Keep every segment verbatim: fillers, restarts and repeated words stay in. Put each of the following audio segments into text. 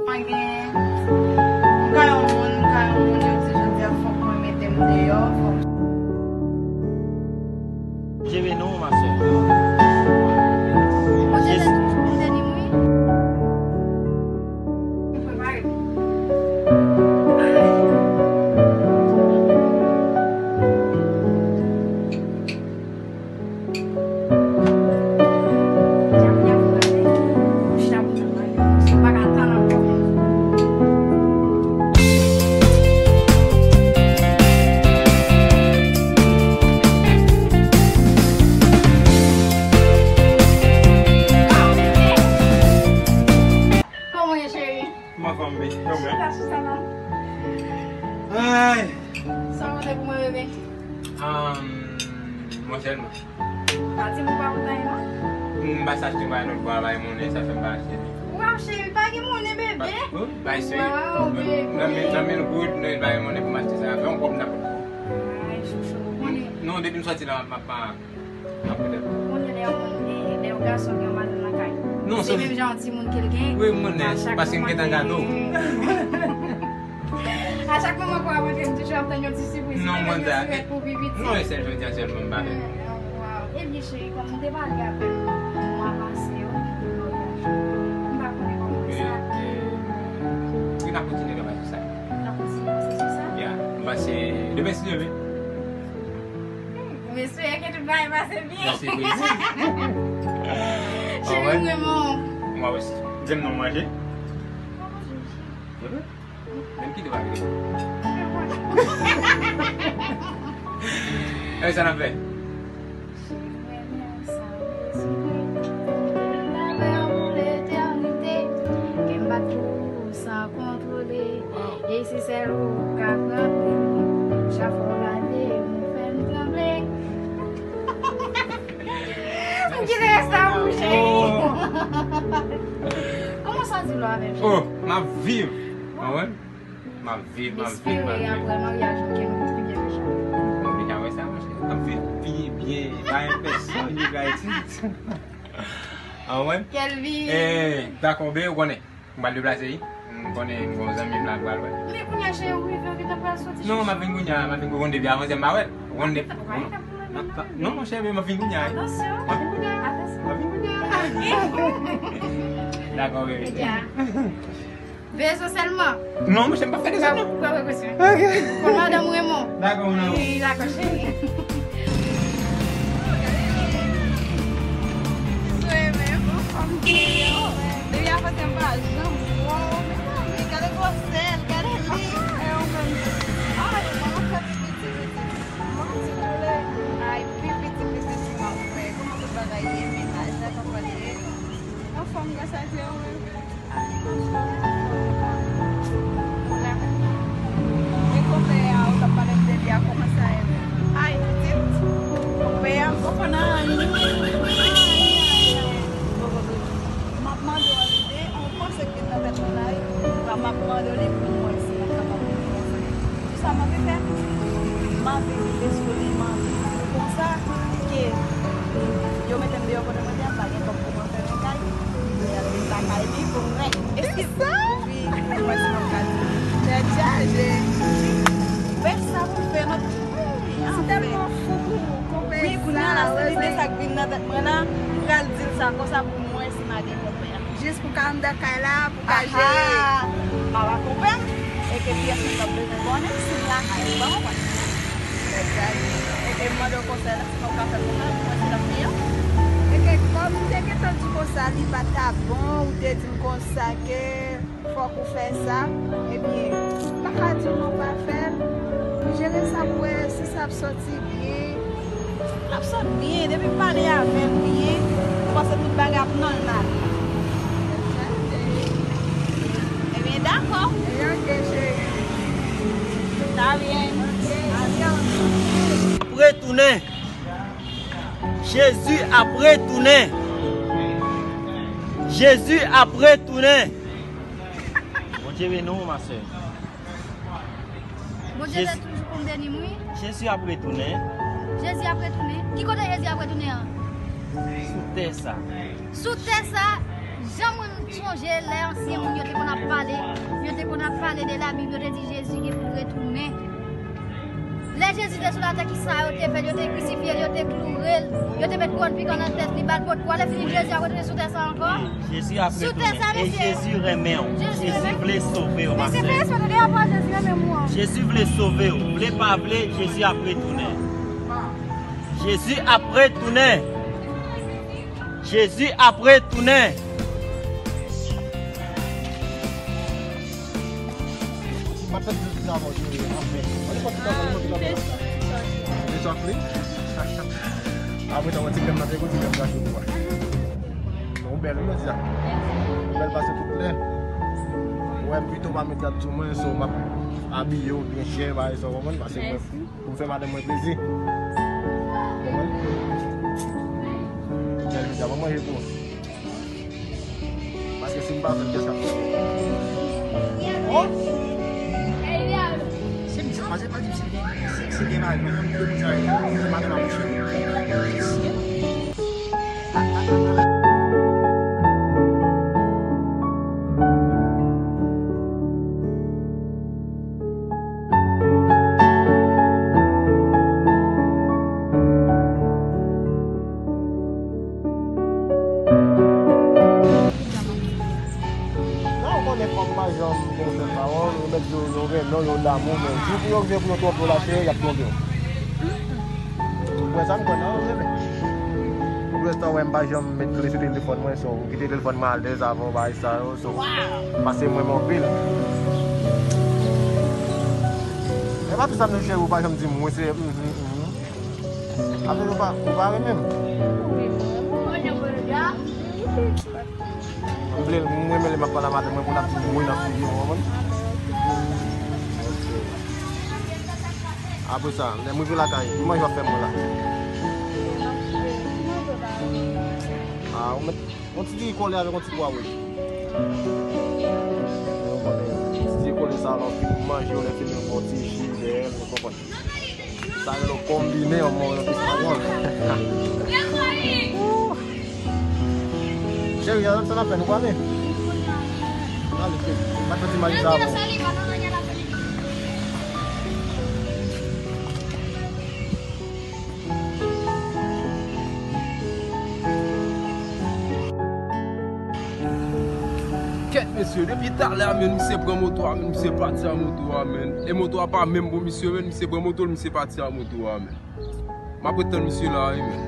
Mwen gen, m ka yon moun, m ka yon moun, yo di jodi a fòk mwen mete m deyò, fòk. Jere non, ma sè. Mwen te toujou konn beni m, wi. Mwen prepare. Kòman w ye, cheri? M anfòm, bebe. Kòman? Chita sou sa la. Ay. Sa w pote pou mwen, bebe? Um, mwen sèlman. Pa di m pa kontan, non? M pa sa achte bagay lòt bò a, bay monnen, sa fè m pa achte li. Waw, cheri, pa gen monnen, bebe. Bay seri. Waw, bebe. Nan mil, nan mil goud, nou bay monnen pou m achte sa. Fè yon kòb nan pòt. Ay, chouchou, ou konnen. Non, depi m sòti la, m ap, m ap, m ap konnen. Ou konnen lè yon moun gen, lè yon gason gen yon madanm nan kay. Non, se menm jan yon timoun ke l gen. Wi, m konnen, paske m gentan gade w. A chak moman pou w ap antre, m toujou ap tann yon ti sipriz. Non, mwen ta. Pou pi piti. Non, e sèl jodi a sèlman m pa fè. Waw. Ebyen, cheri, kòm m te pale avè w mwa pase yo, m pa konnen kòman sa. Wi, n ap kontinye travay sou sa. N ap kontinye panse sou sa? Ya, m panse demen, si Dye vle. M espere ke tout bagay pase byen. Mèsi, Prezi. Cheri, m renmen w. Mwen osi. Di m non manje. Mwen manje, cheri. Menm ki te pa vle. E sa n ap fè? Cheri, m renmen w sa, m bezwen. M te vle avè w pou letènite. Kè m bat pou ou san kontwole. Waw. E si sèl ou ka pran plim, chak fwa w gade m, ou fè m tranble. M kite rès la pou ou, cheri. Kòman w santi w la avè m, cheri? Oh, m ap viv. Konprann? M ap viv, m ap viv, m ap viv. M espere apre maryaj nou ke nou pi byen deja. Ou deja wè sa, monchè? M ap viv pi byen. Pa gen pèsonn ki ka iti. Konprann? Kelvin. Eh, dakò, bebe, ou konnen. M pral deplase, wi. M konnen m gon zanmi m la k pral wè. Men kounye a, cheri, ou rive, ou gentan pral soti. Non, m ap vin kounye a, m ap vin kounye a, depi avan yè m pa wè l. Ou konn depi. Non, non, monchè, m ap vin kounye a, wi. Atansyon. M ap vin kounye a. Atansyon. M ap vin kounye a. Dakò, bebe. Bezwen sèlman. Non, monchè, m pa fè de sa, non. Ou pa fè presyon. Ok. Kon madanm Raymond. Dakò, mon amour. Wi, dakò, cheri. Sou e menm, anfòm ki yo. Depi a kote m pa janm wè w. Mezanmi, gade gwosè l, gade li. E ou menm tou. Ay, mwen fè ti piti, piti. Mwen ti koule. Ay, pi piti, piti, ti mwen fè. Kòman tout bagay ye? Mennaj la, kòman li ye? Anfòm, gras a Dye, ou menm? Gen konpè a, ou t ap pale m de li a, kòman sa ye menm? Ay, pitit, konpè a, m konprann anyen. M ap mande w yon lide, yon panse k vin nan tèt mwen la, wi. M ap mande w li pou mwen, si mwen kapab pou mwen. Sa m anvi fè, m anvi rive sou li, m anvi di l konsa ke yo mete m deyò kote mwen te a, m pa gen kòb pou mwen fè men kay. Mwen al vin lakay li pou mwen. Epi pou mwen si m ap ka di tèt chaje. Fè sa pou fè, non. Wi, anfen. Wi, kounye a la, se lide sa k vin nan tèt mwen la, m pral di l sa konsa pou mwen si m a gen konpè a. Jis pou ka anndan kay la, pou ka jere. M ap akonpè m. E ke pyès moun p ap bezwen konnen si m lakay ou, pa konprann? E ke m mande w konsèy la, si w ka fè l konsa, pou mwen se l ap miyò. E ke kòm m te gentan di konsa, li pa ta bon, ou te di m konsa ke fòk ou fè sa, ebyen, m pa ka di w non pa fè l. Ou jere sa pou wè si sa ap sòti byen. L ap sot byen, depi m pale avè l byen, m panse tout bagay ap nòmal. Ebyen, dakò. Ebyen, ok, cheri. Sa byen. Ap retounen. Jezi ap retounen. Jezi ap retounen. Bondye beni w, ma sè. Bondye te toujou konn beni m, wi. Jezi ap retounen. Jezi ap retounen. Ki kote Jezi ap retounen an? tè sa. Sou tè sa, jan mwen sonje lè ansyen moun yo te konn ap pale, yo te konn ap pale de Labib, yo te di Jezi gen pou l retounen. Lè Jezi te sou latè, kisa yo te fè l? Yo te krisifye l, yo te kloure l, yo te met kouwòn pikan nan tèt li, ba l potko. Lè fini, Jezi ap retounen sou tè sa ankò? Jezi ap retounen. Sou tè sa, mesye. E Jezi renmen w. Jezi vle sove w, ma sè. Mesye, fè respè, tande, apa Jezi renmen moun an. Jezi vle sove w. Vle pa vle, Jezi ap retounen. Jezi ap retounen. Jezi ap retounen. Apre tan, ti krèm nan te gou, ti krèm gato pou mwen. Ou bèl, wi, jodi a. Ou bèl pase tout lè. Ou wè m pito pa met gad sou mwen, so m ap abiye w byen chè, bagay sa, w konprann? Pase mwen pou m fè madanm mwen plezi. Konprann? Bèl jodi a, mwen manje tou. Paske si m pa fè l, kiyès k ap fè l? Oh! Se misye, pa se pa di m si l gen, si, si l gen mari, men de moun sa yo, se madanm ap mouche. Non, ou konnen fanm pa janm gen sèl pawòl, yo mèt di w yo renmen w, yo damou, men jou pou yo rive pou yo twonpe w la, cheri, y ap twonpe w. Ou kwè sa, m kwè nan yo renmen. Pou lenstan, wè, m pa janm met kle sou telefòn mwen, so, m kite telefòn mwen alèz avan bagay sa yo, so, pase m renmen anpil. E pa tout sa m di w, cheri, ou pa janm di m wi, se, mhm, mhm. Apre ou pa, ou pa renmen m? M vle, m renmen lè m ap pale a madanm mwen pou l ap di m wi nan figi m, ou konprann? Apre sa, lè m rive lakay, ki manje w ap fè mwen la? Ah, ou met yon ti diri kole avèk yon ti pwa wouj. Ti diri kole sa, lè w fin manje, ou lè fini, yon bon ti ji dèyè l, ou konprann? Sa rele w konbine yon mo yon espanyòl. Cheri, sa n ap fè, nou prale? Prale, cheri. Pa t fè ti mari sa avè w. Kèt, mesye, depi talè a, men, misye pran moto a, men, misye pati a moto a, men. E moto a pa menm pou misye, men, misye pran moto l, misye pati a moto a, men. M ap ret tann misye la, wi, men.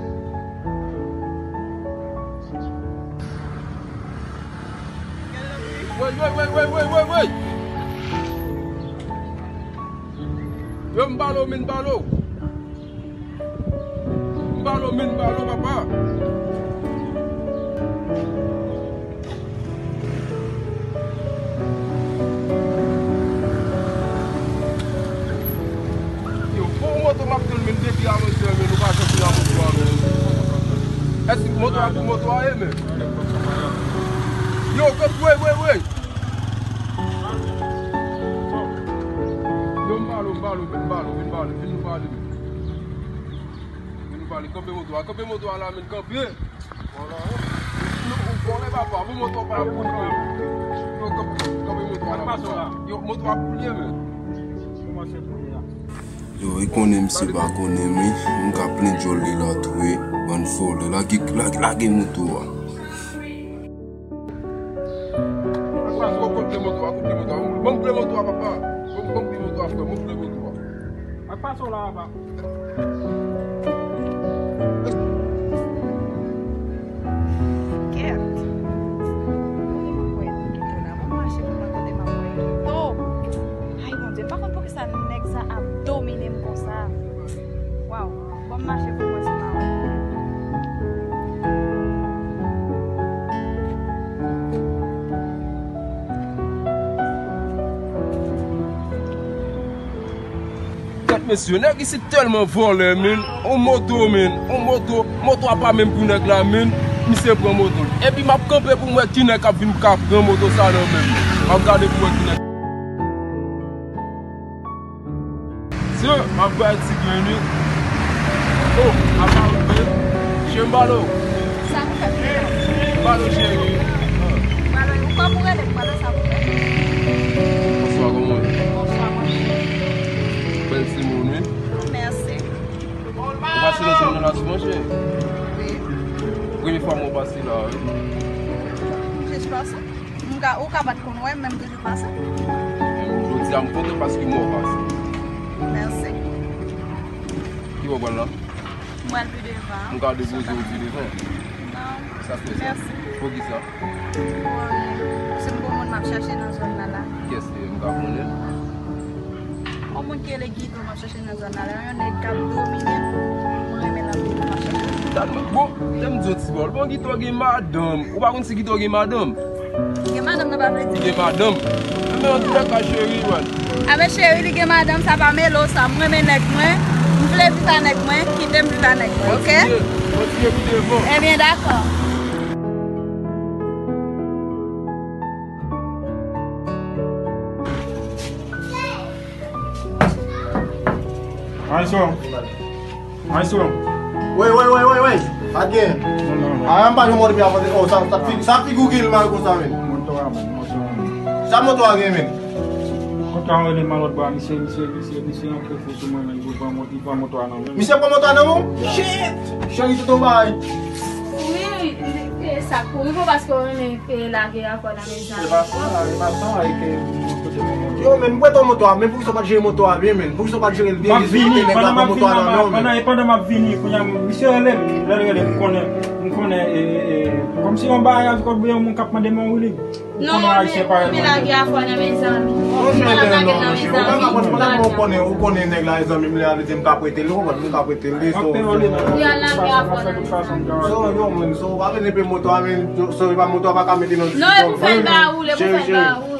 Wey, wey, wey, wey, wey, wey, wey! Yo, m balo, men, m balo. M balo, men, m balo, papa. Yo, bon moto m ap tann, men, depi avantyè, men, nou pa janm pran moto a, men. Èske moto a pou moto a ye, men? Yo, kòt, wey, wey, wey. Yo, m balo, m balo, men, m balo, men, m balo, men, m balo. Men nou pale, kanpe moto a, kanpe moto a la, men kanpe. Vòlè, vòlè papa, pou moto pa pou kanpe. Yo, kanpe, kanpe moto a la, papa. Yo, moto a pou lye, men. Yo, e konnen misye pa konnen m, wi. M ka plen djòl li la tou, wi. Bann vòlè, lage, lage, lage moto a. Ak pa sou kòt kle moto a, kòt kle moto a. Ban m kle moto a, papa. Ban m, ban m kle moto a, frè, ban m kle moto a. Ak pa sou la, papa. Kèt. Kote m ap wè moun ki pou la? Ban m mache pou mwen kote m ap wè. Oh! Ay, Bondye, m pa konn poukisa nèg sa ap domine m konsa. Waw. Ban m mache pou mwen se pa wè. Gad mesye, nèg isit tèlman vòlè, men. On moto, men. On moto. Moto a pa menm pou nèg la, men. Misye pran moto l. Epi m ap kanpe pou m wè ki nèg k ap vin ka pran moto sa nan men m. M ap gade pou wè ki nèg. Sye, m ap bay ti grenn wi. Oh, apa ou ye? Chembalo. Sa m fè Alo, cheri. Pale, ou pa pou rele, pale sa pou fè. Bonswa, kòman w ye? Bonswa, mwen. Bèl timoun, wi. Mèsi. Ou pase nan zòn nan la souvan, cheri? Wi. Premye fwa mwen pase la, wi. M jis pase. M ka, ou ka pa t konn wè m, men m toujou pase. Jodi a, m kontan paske mwen pase. Mèsi. Ki bò w pral la? M pral pi devan. M ka depoze w pi devan? Non. Sa fè sa? Mèsi. Poukisa? Bon, se yon bon moun m ap chache nan zòn nan la. Kiyès li ye, m ka konnen? Yon moun ki rele Guido m ap chache nan zòn nan la. Yon nèg k ap domine m. Mwen renmen l anpil, m ap chache. Bon, lè m di w ti bòl, bon, Guido gen madanm. Ou pa konn si Guido gen madanm? Gen madanm nan pa vle di. Li gen madanm. Enben, antouka, cheri, wi. Enben, cheri, li gen madanm, sa pa mele w sa. Mwen renmen nèg mwen. M vle viv a nèg mwen. Kite m viv a nèg mwen, oke? Kontinye, kontinye pi devan. Ebyen, dakò. Ay, so. Ay, so. Wey, wey, wey, wey, wey. Pa t gen. Non, non, non. A, m pa gen mò depi avan. Oh, sa, sa fi-, sa figi w gen l mal konsa, men. Moto a, men, moto a, men. Sa moto a gen, men? Moto a rele m lòt bò a, misye, misye, misye, misye antre fou sou mwen, men, li pran mo-, li pran moto a nan men m. Misye pran moto a nan men w? Shit! Cheri, se ton bagay. Wi, e sa k pou rive w paske w renmen lage afè w nan mezanmi. E pa sa, e pa sa, e ke. Yo, men, m prete w moto a, men poukisa w pa t jere moto a byen, men? Poukisa w pa t jere l byen? M ap vini, pandan m ap vini anba, pandan, e pandan m ap vini, kounye a, misye rele m, lè l rele m, m konnen, m konnen, e, e, e, kòmsi yon bagay avèk yon moun k ap mande m yon wili. Non, men, men lage afè w nan mezanmi. Ou pa ka konn, pandan m konnen, ou konnen nèg la, zanmi m, li ale di m ka prete l, ou konprann, m ka prete l, li, so. Li al lage afè w nan mezanmi. So, yo, men, so, ou pa vin epe moto a, men, so, e pa moto a pa ka mete nan diskisyon. Non, e pou fè l ba ou, e pou fè l ba ou.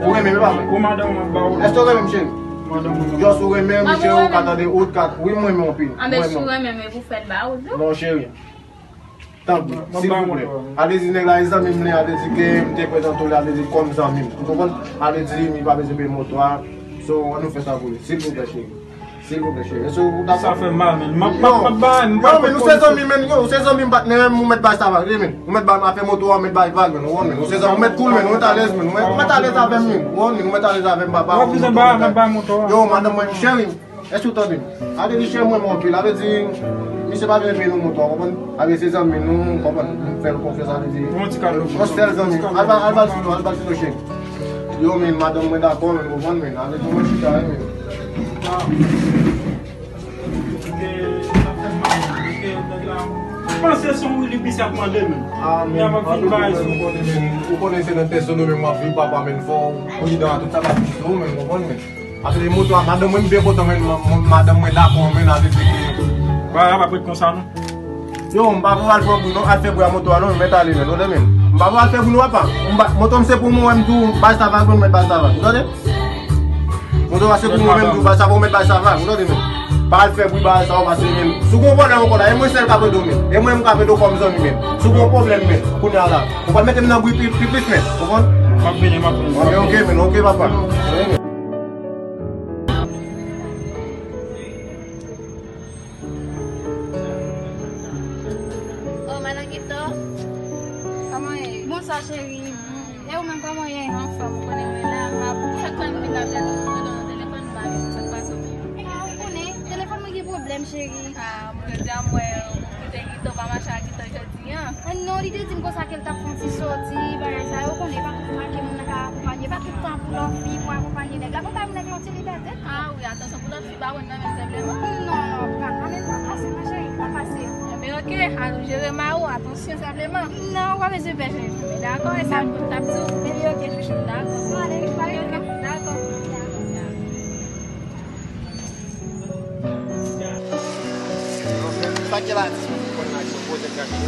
Ou renmen, men pa mwen. Ou madanm mwen ba ou. Èske ou renmen m, cheri? Madanm mwen. Yo, si ou renmen m, cheri, ou ka tande, ou ka, wi, m renmen w anpil. Anben, si ou renmen m, e pou fè l ba ou, non? Non, cheri. Tanpri, silvouplè. Ale di nèg la e zanmi m li, ale di ke m te prezante w li, ale di kòm zanmi m. Ou konprann? Ale di li pa bezwen peye moto a. So, ann nou fè sa pou li. Silvouplè, cheri. Silvouplè, cheri. Èske ou dakò? Sa fè m mal, men. M ap, m ap, m ap ba, m ap. Yo, men, ou se zanmi m, men. Yo, ou se zanmi m, patnè m, ou mèt bay sa va, wi, men. Ou mèt bay afè moto a, ou mèt bay vag, men. Ou konn, men. Ou se zanmi, ou mèt cool, men. Ou mèt alèz, men. Ou mèt, ou mèt alèz avè m, men. Ou konn, men. Ou mèt alèz avè m, papa. Ou ap bezwen bay, m ap bay moto a. Yo, madanm mwen, cheri. Èske ou tande m? Ale di cheri mwen renmen w anpil. Ale di, misye pa vle peye nou moto a, konprann? Ale se zanmi nou, konprann? Nou fè l konfyans, ale di. Yon ti kado. Yon sèl zanmi. Al ba, al ba l sou nou, al ba l sou nou, cheri. Yo, men, madanm mwen dakò, men, konprann, men. Ale di mwen chita, men. Panse se yon wili misye ap mande, men. Ah, men, an tou ka, men, ou konnen, men, ou konnen se nan tèt sou nou, men, w ap viv, papa, men, fò w pridan, tout sa k ap di sou ou, men, konprann, men. Apre moto a, madanm mwen, m byen kontan, men, m, m, madanm mwen dakò, men, avè di ke. Bagay la p ap ret konsa, non. Yo, m pa pou al pran bri, non, al fè bri a moto a, non, mèt ale, men, tande, men. M pa pou al fè bri, non, papa. M pa, moto m se pou mwen, m tou, bay sa vag, mwen, mèt bay sa vag, ou tande? Moto a se pou mwen, men, m tou, bay sa, mwen, mèt bay sa vag, ou tande, men. Pa al fè bri, bagay sa, ou pase, men. Si w gen yon pwoblèm ankò la, e mwen sèl k ap ede w, men. E mwen, m k ap ede w kòm zanmi, men. Si w gen yon pwoblèm, men, kounye a la, ou pa mete m nan bri pi, pi plis, men. Ou konprann? M ap vini, m ap vini. Ok, ok, men, ok, papa. Oh, Madan Kito. Kòman ye? Bonswa, cheri. E ou menm, kòman ye? Anfòm, ou konnen mwen la, m ap. Chak fwa m vin ap gade, m rele w nan telefòn, m pa gen sa k pase w. Ah, ou konnen, telefòn mwen gen pwoblèm, cheri. Ah, m jodi a, m wè ou kite Kito, pa mache ak Kito jodi a. Ah, non, li te di m konsa ke l t ap fè yon ti soti, bagay sa yo, ou konnen, e pa tout fwa ke moun nan ka akonpanye, e pa tout tan pou lòt fi pou akonpanye nèg la, fò bay nèg la yon ti libète. Ah wi, atansyon pou lòt fi ba wonn nan men sèvleman. Non, non, pa, pa menm pa pase, ma chérie, pa pase. Enben, ok, al ou jere mari w, atansyon sèvleman. Non, ou pa bezwen pè, cheri. Enben, dakò, e sa m t ap di w. Enben, ok, chouchou. Dakò. Bon, ale, pa gen pwoblèm. Dakò. Sa ki la di, konn nan aksyon, poze m nan aksyon,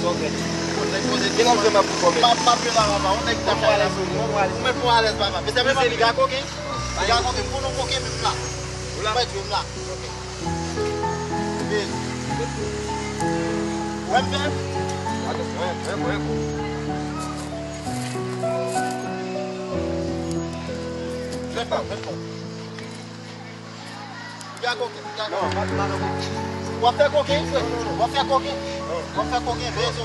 sa w fè? Konn nèg poze m nan aksyon, m ap pou kòmè. M ap, m ap vin la, papa, yon nèg ta fè alèz, ou menm ou alèz, papa. Mesye, mesye, li ka koke? Li ka koke, pou nou koke, menm la. Ou la? Mwen di, m la. Ou wè m fè? Wè, wè, wè, wè. Fè pa, fè pa. Ou ka koke, ou ka koke. W ap fè koke, frè? W ap fè koke? W ap fè koke, bezo.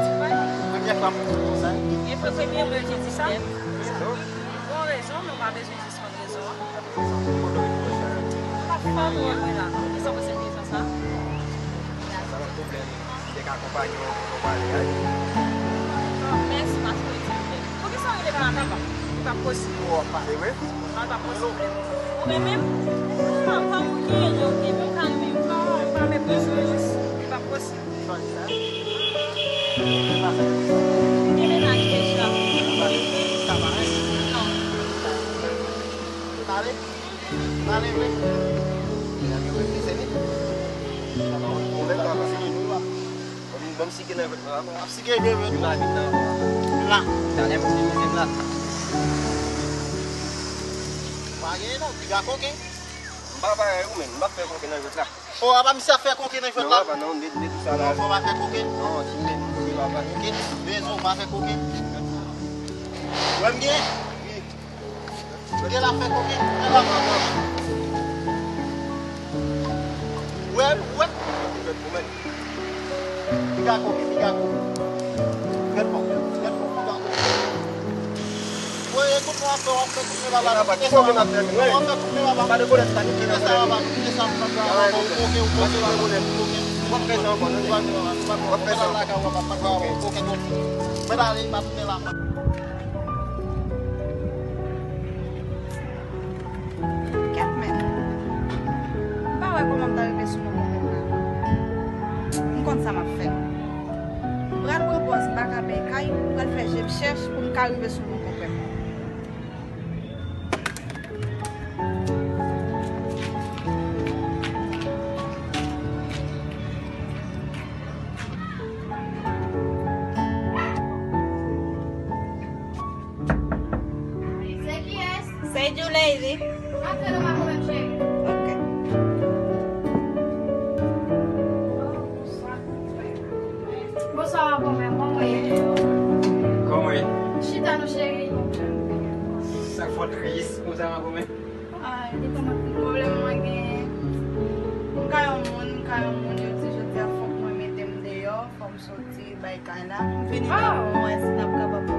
Premyè fwa m konn sa. E premye mwen ki di sa. Bon rezon, men w pa bezwen sispann rezon an. M pa fè mwen la. Kisa w panse de rezon sa? Sa pa pwoblèm. Li te ka akonpanye w pou nou pale a. Mèsi paske w di m. Poukisa w rele m la papa? Li p ap posib. Se vre? Li p ap posib. Ou menm menm? Non, pa moun ki rele w, ki menm ka renmen m. Non, m pa renmen pran sou jis. Li p ap posib. Gen mennaj deja. Non. Pale. Pale vre. Medam yo reprezante. Ou menm papa. Bon, bon, m sike nan vèt la. Ap sike vre, vre. Vin la, vin la. La. Talè m di mizè m la. Pa gen non, piga koken. M pa parèy ou menm, m pa fè koken nan vèt la. O, apa misye ap fè koken nan jwèt la? Non, papa, non, de, de tout sa la. Non, fò pa fè koken. Non, ti men, ti papa. Koken, bezwen pa fè koken. Wè m gen. Kote l ap fè koken? Kote l ap fè koken? Wè, wè. Piga koken, piga koken. Gèt bon, gèt bon, piga koken. Woy, ekout, w ap fè, w ap fè tout men papa. Papa, ki koken m ap fè menm? W ap fè tout men papa. Pa de pwoblèm, pa de pwoblèm. Kite sa, w ap fè, w ap fè koken, w ap fè koken. W ap fè sa ankò, non? W ap fè sa ankò. W ap fè sa ankò. Koken, koken. Mwen ale, pa tounen la. Kèt men. M pa wè kòman m ta rive sou non konpèt la. M konn sa m ap fè. M pral pran pòz m pa ka bay kay, m pral fè je m chèch pou m ka rive sou non konpèt. Se kiyès? Se Junaidi. Antre nan makòmèm cheri. Ok. Bonswa, makòmèm. Kòman w ye? Kòman w ye? Chita non cheri. Sa k fè w tris konsa, makòmèm? Ay, pwoblèm mwen genyen. M ka yon moun, m ka yon moun, yo di jodi a fòk mwen mete m deyò, fò m soti bay kay la. M vini la pou mwen si n ap kapab